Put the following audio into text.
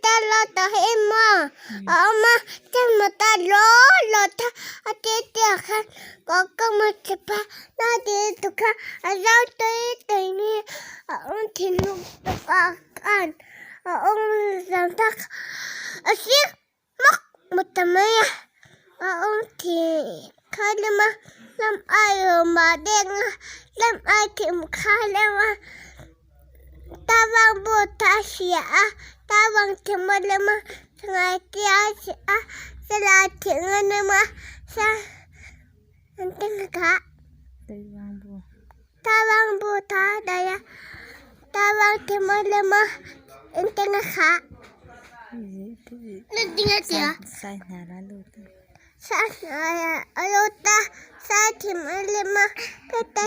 ta lo ta he ma a awm a chuan motor lo lo ta a te te ah khan kawngka maw chhip a na te te kha a zau tui tui ni a awm thinlung bawk ah khan a awm zam tak a sir hmak hmu ta mai a a awm thei kha lema lam aiawm ah deng a lam ai thim kha lema ta vang pawh ta hria a ta vang thim a lema sangai te a hria a sala thing a lema sa an teng kha ta vang pawh ta daih a ta vang thim a lema an teng kha a lut a sai thim a lema heta.